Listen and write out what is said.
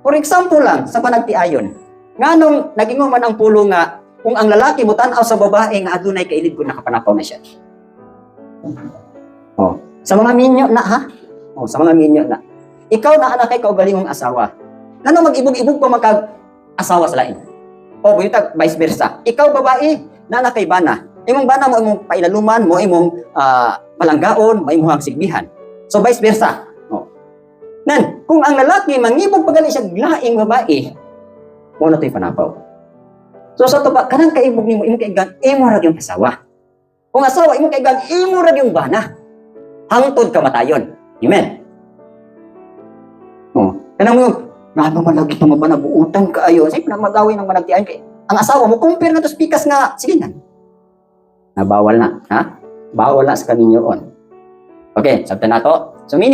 For example lang, sa panagtiayon, nganong nagingon man ang pulong nga kung ang lalaki mo tan-aw sa babae nga adunay kailibgon, nakapanakaw na siya? Oh, sa mga minyo na ha? Oh, sa mga minyo na. Ikaw na anak kay kaugalingong asawa. Ngano mag-ibog-ibog pa makag asawa sa lain? O buyutag vice versa. Ikaw babae, na kay bana. Imong bana mo imong pailaluman, mo imong palanggaon, mo imong sigbihan. So vice versa. Oh. Nan, kung ang lalaki mangibog pagali siya laing babae, mo na to'y panapaw. So sa to ba, kanang kaibog nimo imong kaigan, imo ra yung asawa. Kung asawa imong kaigan, imo ra yung bana. Hangtod kamatayon. Amen. Oh, kanang mo ngano man lagi itong bana buutan kaayo. Say na mag-away ng managtian kay ang asawa mo compare na to sa pikas nga sige na. Na bawal na, ha? Bawal na sa kaninyoon. Okay, sabtan nato. So meaning